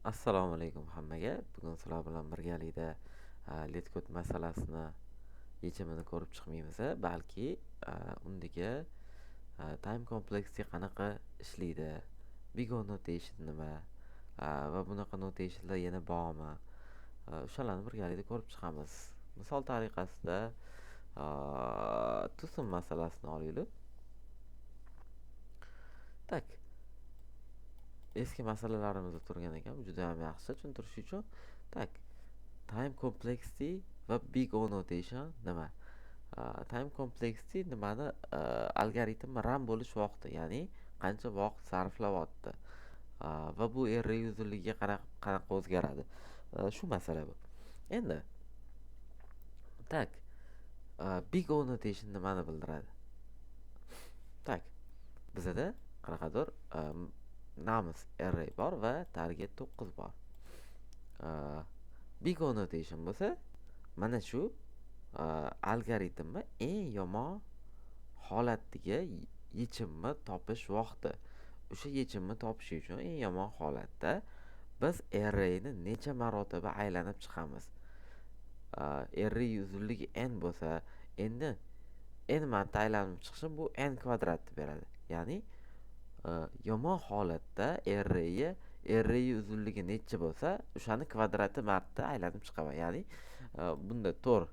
Assalomu alaykum hammaga. Bugun sizlar bilan birgalikda LeetCode masalasini yechimini ko'rib chiqmaymiz, balki undagi time complexity qanaqa ishlaydi, big O notation nima va bunaqa notationlar yana bormi? O'shalarni birgalikda ko'rib chiqamiz. Misol tariqasida twosome masalasini olaylik. Так. Eski masalalarimizda turgan ekan, bu juda ham yaxshi tushuntirish uchun. Так. Time complexity va big O notation nima? Time complexity nimani algoritm run bo'lish vaqti, ya'ni qancha vaqt sarflayapti va bu array uzunligiga qanaqa o'zgaradi. Shu masala bu. Endi так, big O notation nimani bildiradi? Так, bizada qanaqadir nums array bor va target 9 bor. Big O notation bo'lsa, mana shu algoritmni eng yomon holatdagi yechimni topish vaqti. O'sha yechimni topish uchun eng yomon holatda biz arrayni necha marotaba aylanib chiqamiz. Array uzunligi n bo'lsa, endi n marta aylanib chiqishim bu n kvadratni beradi. Ya'ni yomon holatda array uzunligi necha bo'lsa, o'shani kvadrati marta aylanib chiqaman. Ya'ni bunda 4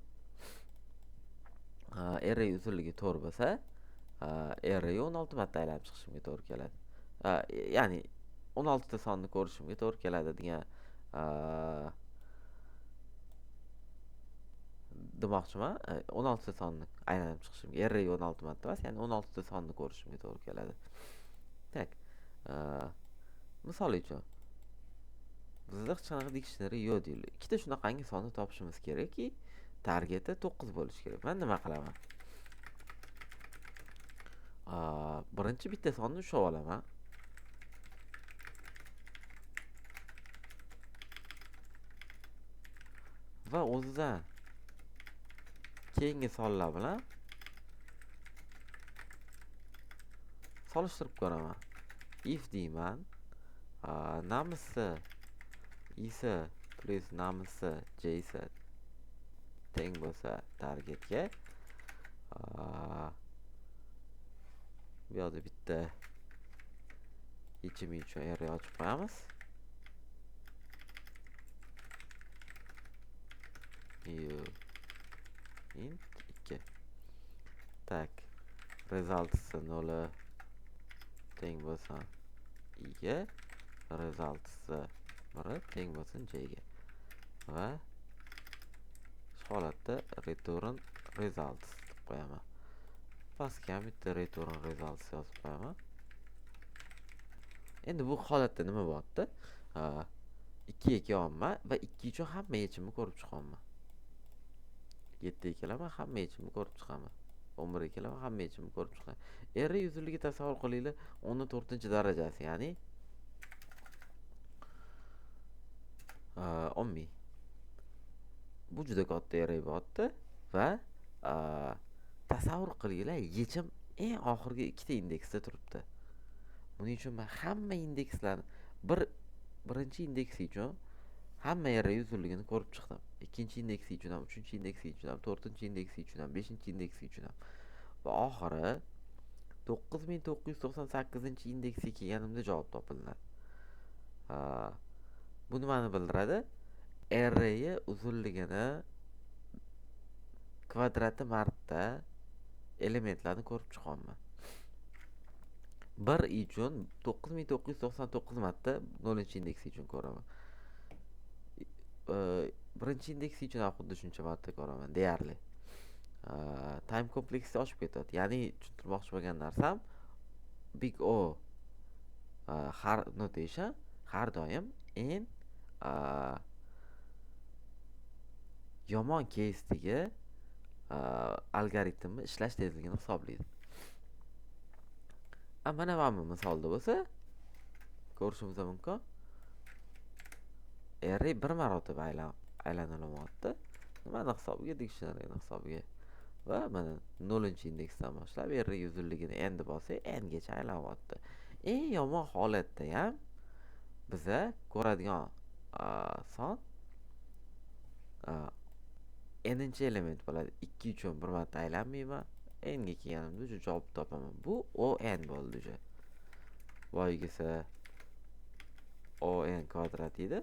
array uzunligi 4 bo'lsa, array 16 marta aylanib chiqishimga to'g'ri keladi. Ya'ni 16 ta sonni ko'rishimga to'g'ri keladi degan demoqchiman. 16 ta sonni aylanib chiqishimga, array 16 marta emas, ya'ni 16 ta sonni ko'rishimga to'g'ri keladi. Так, misol uchun bizda hech qanaqa dictionary yo'q deylik. Ikkita shunaqangi sonni topishimiz kerakki, targeti 9 bo'lishi kerak. Men nima qilaman? Birinchi bitta sonni ushlab olaman. Va o'zidan keyingi sonlar bilan solishtirib ko'raman. If deyman, nums isi plus nums jsi teng bo'lsa targetga, bu yoqda bitta yechimi uchun array ochib qo'yamiz. New int 2. Так, resultsi 0 teng bo'lsin i ga, resultsi 1 teng bo'lsin j ga. Va shu holatda return results deb qo'yaman. Pastga ham bitta return results yozib qo'yaman. Endi bu holatda nima bo'lyapti? 2 ga kelyapman va 2 uchun hamma yechimni ko'rib chiqyapman. 7 ga kelaman, hamma yechimni ko'rib chiqaman. 11 ga kelaman, hamma yechimni ko'rib chiqaman. Array uzunligi tasavvur qilinglar, 10 4 darajasi, ya'ni 10 000. Bu juda katta array bo'lyapti va tasavvur qilinglar, yechim eng oxirgi ikkita indeksda turibdi. Buning uchun men hamma indekslarni birinchi indeksi uchun hamma array uzunligini ko'rib chiqdim. Ikkinchi indeksi uchun ham, uchinchi indeksi uchun ham, to'rtinchi indeksi uchun ham, beshinchi indeksi uchun ham. Va oxiri 9998 indeksga kelganimda javob topiladi. Bu nimani bildiradi? Array uzunligini kvadrati marta elementlarni ko'rib chiqyapman. 1 uchun 9999 marta 0 indeksi uchun ko'raman. Birinchi indeksi uchun ham xuddi shuncha marta ko'raman deyarli. Time complexity oshib ketadi. Ya'ni tushuntirmoqchi bo'lgan narsam big O har notation har doim eng yomon casedagi algoritmni ishlash tezligini hisoblaydi. Mana bu misolda bo'lsa ko'rishimiz mumkin. Array bir marotaba aylanilyapti. Nimani hisobiga? Dictionaryni hisobiga. Va mana 0 indeksdan boshlab array uzunligini n deb olsak, n gacha aylanyapti. Eng yomon holatda ham biza ko'radigan son n-inchi element bo'ladi. 2 uchun bir marta aylanmayman. N ga kelganimda уже javob topaman. Bu O n bo'ldi уже. Boyagisi O n kvadrat edi.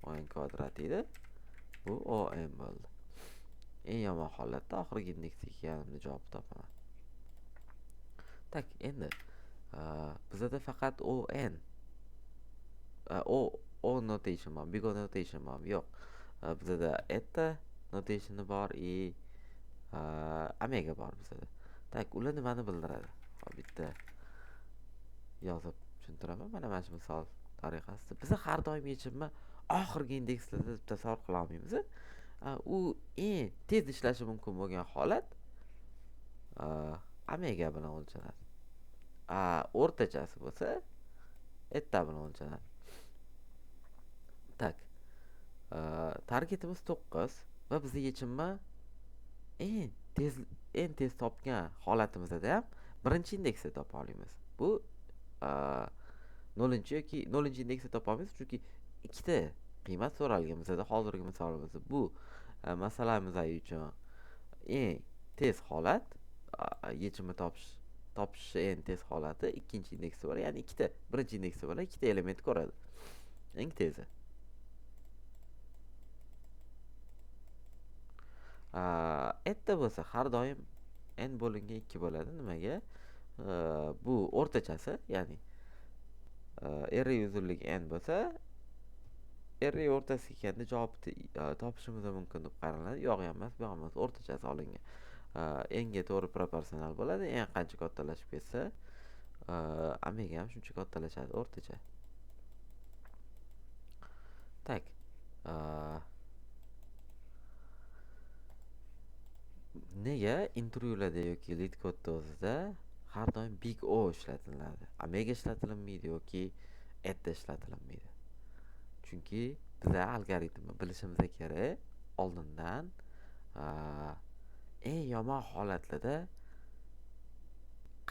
O n kvadrat edi. Bu O n bo'ldi. Eng yomon holatda oxirgi indeksga kelganimda javob topaman. Так, endi bizada faqat O n, O notation bor, big O notation bor. Yo'q. Bizada eta notationi bor и omega bor bizada. Так, ular nimani bildiradi? Hop, bitta yozib tushuntiraman. Mana shu misol tariqasida. Biz har doim yechimni oxirgi indekslarda deb tasavvur qila olmaymiz. U eng tez ishlashi mumkin bo'lgan holat omega bilan o'lchanadi. O'rtachasi bo'lsa eta bilan o'lchanadi. Так. Targetimiz 9 va bizni yechimni eng tez topgan holatimizda ham birinchi indeksda topa olamiz. Bu 0 yoki 0 indeksda topa olmaymiz, chunki ikkita qiymat so'ralgan bizada hozirgi misolimizda. Bu masalamiz uchun eng tez holat, yechimni topish eng tez holati ikkinchi indeksda bor, ya'ni ikkita birinchi indeksda bor, ikkita element ko'radi. Eng tezi. Eta bo'lsa har doim n bo'lingan 2 bo'ladi. Nimaga? Bu o'rtachasi, ya'ni array uzunligi n bo'lsa, array o'rtasiga kelganda javobni topishimiz mumkin deb qaraladi. Yo'q ham emas, bu yoq emas, o'rtachasi olingan. N ga to'g'ri proporsional bo'ladi. N qancha kattalashib ketsa, omega ham shuncha kattalashadi, o'rtacha. Так. Nega intervyularda yoki LeetCode'da o'zida har doim big O ishlatiladi? Omega ishlatilinmaydi yoki eta ishlatilinmaydi. Chunki biza algoritmni bilishimiz kerak oldindan, eng yomon holatlarda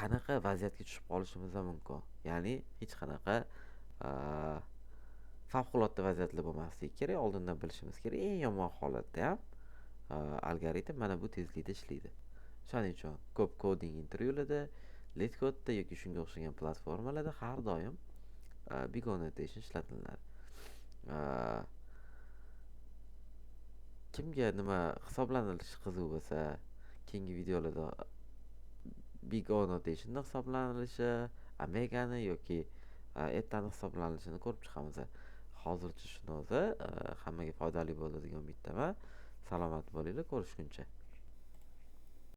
qanaqa vaziyatga tushib qolishimiz mumkin. Ya'ni hech qanaqa favqulodda vaziyatlar bo'lmasligi kerak, oldindan bilishimiz kerak. Eng yomon holatda ham algoritm mana bu tezlikda ishlaydi. Shuning uchun ko'p coding intervyularda, LeetCode'da yoki shunga o'xshagan platformalarda har doim big O notation ishlatiladi. Kimga nima hisoblanilishi qiziq bo'lsa, keyingi videolarda big O notationni hisoblanilishi, omegani yoki etani hisoblanilishini ko'rib chiqamiz. Hozircha shuni o'zi hammaga foydali bo'ldi degan umiddaman. Salomat bo'linglar, ko'rishguncha.